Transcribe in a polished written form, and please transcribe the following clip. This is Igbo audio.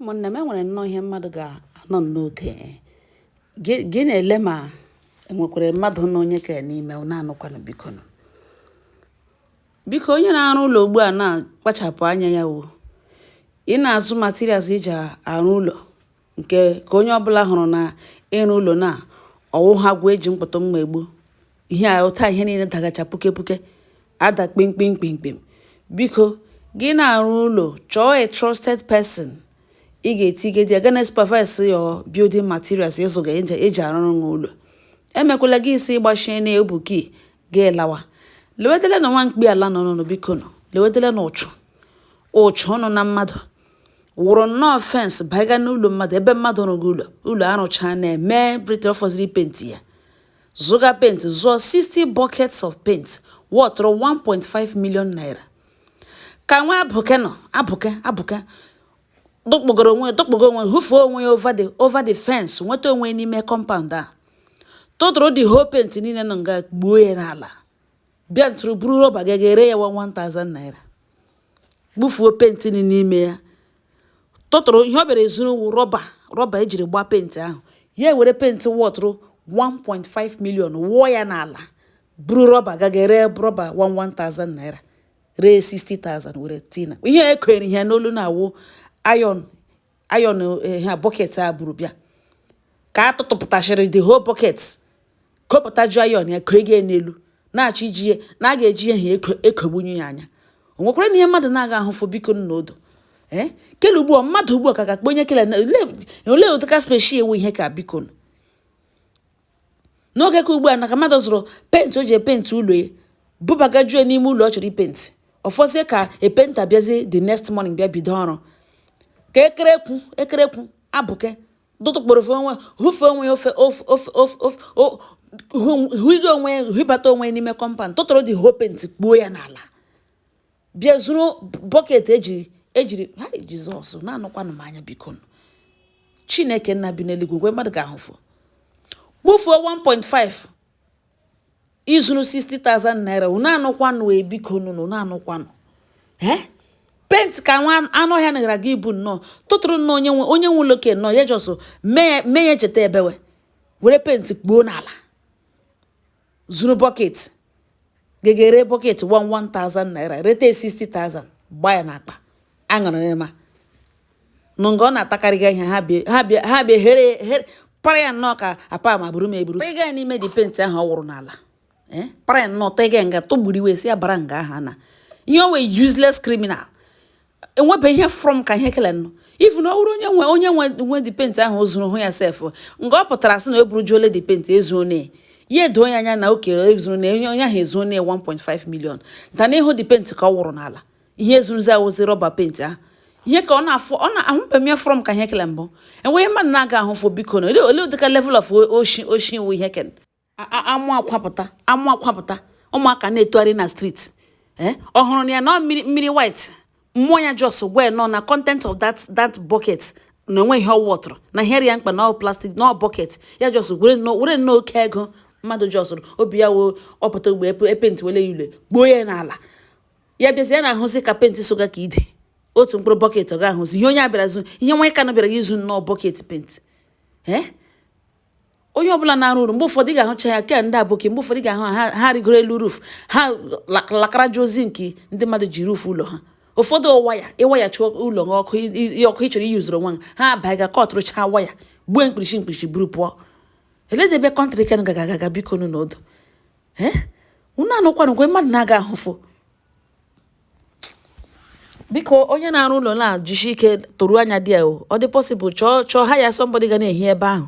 Ụmụnne m, enwere nnọọ ihe mmadụ ga-anọ n'ote gị na-ele ma enwekwara mmadụ na onye ka n'ime na-anụkwanụ. Biko nụ, biko, onye na-arụ ụlọ ugbu a na-akpachapụ anya ya wo ị na-azụ materials iji arụ ụlọ, nke ka onye ọbụla hụrụ na ịrụ ụlọ na ọwụ ha gwa eji mkpụtụ mma egbu ihe a ụta, ihe niile dagacha puke puke, ada kpimkpim kpimkpim. Biko, gị na-arụ ụlọ, chọọ a trusted person ị ga-etigide ya gana supervise your building materials ịzụga eji arụrụ gị ụlọ. Emekwala gị isi ịgbachie na ebu kii gị lawa. Lewedele na nwa mkpi ala nọ nọ. Biko nọ, lewedele na ụchụ ụchụ nọ na mmadụ wụrụ nnọọ fence baiga n'ụlọ mmadụ, ebe mmadụ rụgo ụlọ, ụlọ arụcha na-eme everything, ọ fọziri paint ya. Zụga paint, zụọ 60 buckets of paint wọtụrụ 1.5 million naira, ka nwa abụke nọ abụke abụke dụkpụgoro onwe, dụkpụgo onwe, hụfuo onwe ya over the fence, nweta onwe n'ime compound a, tụtụrụ the whole paint niile nọ nga, gbuo ya n'ala, bịa ntụrụ buru rọba ga ere ya 1000 naira. Gbufuo paint n'ime ya, tụtụrụ ihe ọ bịara ezuru wu rọba, rọba ejiri gbaa paint ahụ. Ya ewere paint wọtụrụ 1.5 million wụọ ya n'ala, buru rọba gaga ere rọba 1000 naira, ree 60,000 were tina ihe ekwere ihe n'olu na-awụ iron iron ha bucket a buru bịa ka a tụtụpụtachịrị the whole bucket, kopụtaju iron ya, koo ego n'elu, na-achọ iji ya na a ga-eji ihe ekogbunye ya anya. O nwekwara na ihe mmadụ na-aga ahụfụ. Biko, nna odo ee kele ugbu a, mmadụ ugbu a ka ga-akpọ onye kele olee ụdịka speshi ewu ihe ka. Biko, n'oge ka ugbu a na ka mmadụ zụrụ paint o ji epenti ụlọ ya, bubagajuo n'ime ụlọ ọ chọrọ ipenti, ọfọzie ka e painter bịazie the next morning bịa bido ọrụ, ka ekerekwu ekerekwu abụke dụtụkpọrọ onwe, hụfe onwe ya ofe ofe ofe ofe ofe, hụige onwe ya, hụbata onwe ya n'ime compound, tụtụrụ the whole paint, kpuo ya n'ala, bịa zuru bucket ejiri ejiri. Ha Jizọs, na-anụkwanụ m anya. Biko, Chineke nna bi n'eluigwe, gwe mmadụ ga-ahụfụ kpufuo 1.5 izuru 60,000 naira. Unu anụkwanụ wee, biko nụnụ na-anụkwanụ. Ee, paint ka nwa anụ ọhịa nagara gị ibu nnọọ, tụtụrụ nnọọ onye nwe ụlọ ke nnọọ ya, just mee ya echeta ebewe, were paint kpuo n'ala, zuru bucket, gegere bucket 1000 naira, rete 60,000, gba ya n'akpa aṅụrị ma nụ nga ọ na-atakarịga ihe. Ha bịa here here para ya nnọọ ka apa ma buru m eburu ịga ya n'ime dị paint ahụ ọ wụrụ n'ala. Ee, para ya nnọọ, tega nga, tụgburu iwe si ya bara nga ahụ na ihe o wee useless criminal. Enwebe ihe from ka ihe kele nọ even ọ bụrụ onye nwe dị paint ahụ o zuru, hụ ya sef nga ọ pụtara sị na o buru juole dị paint ezuo ne ya, edo ya anya na oke ezuru na onye ahụ ezuo ne 1.5 million nta na ịhụ dị paint ka ọ wụrụ n'ala. Ihe ezuruzi awụzi rọba paint ahụ, ihe ka ọ na-afụ ọ na-ahụbeghị m ya from ka ihe kele mbụ. Enweghị mmadụ na-aga ahụfụ. Biko na ole ụdịka level of oshi oshi wụ ihe ken amụ akwapụta, amụ akwapụta, ụmụaka na-etogharị na street. Ee, ọ hụrụ na ya na mmiri mmiri white mmụọ ya just gwa ya nọ na content of that bucket na onwe ihe ọ wọtụrụ na ihe ya mkpa na ọ plastic na ọ bucket ya, just were nnọọ oke ego mmadụ just obi ya wo ọpụta ugbo epenti wele ya ule gbuo ya n'ala. Ya bịazi ya na-ahụzi ka paint soga ka ide otu mkpụrụ bucket, ọ ga-ahụzi ihe onye a bịara zu, ihe nwa ka bịara izu nnọọ bucket paint. Ee, onye ọbụla na-arụ ụlọ, mgbe ụfọdụ ị ga-ahụcha ya ke ndị aboki, mgbe ụfọdụ ị ga-ahụ ha rigoro elu roof, ha lakara ozi nke ndị mmadụ ji roof ụlọ ha. Ụfọdụ waya ịwayachi ụlọ gị ọkụ ọkụ ị chọrọ iyuzuru onwe ha, abaghị ga kọtụrụcha waya, gbuo mkpirisi mkpirisi, buru pụọ. Eledebe country ken gaga agaga. Biko nụ n'odo, ee, unu anụkwanụ nkwe mmadụ na-aga ahụfụ. Biko, onye na-arụ ụlọ na-ajụsi ike, tụrụ anya dị ya o, ọ dị possible, chọọ chọọ ha ya somebody ga na-ehi ebe ahụ.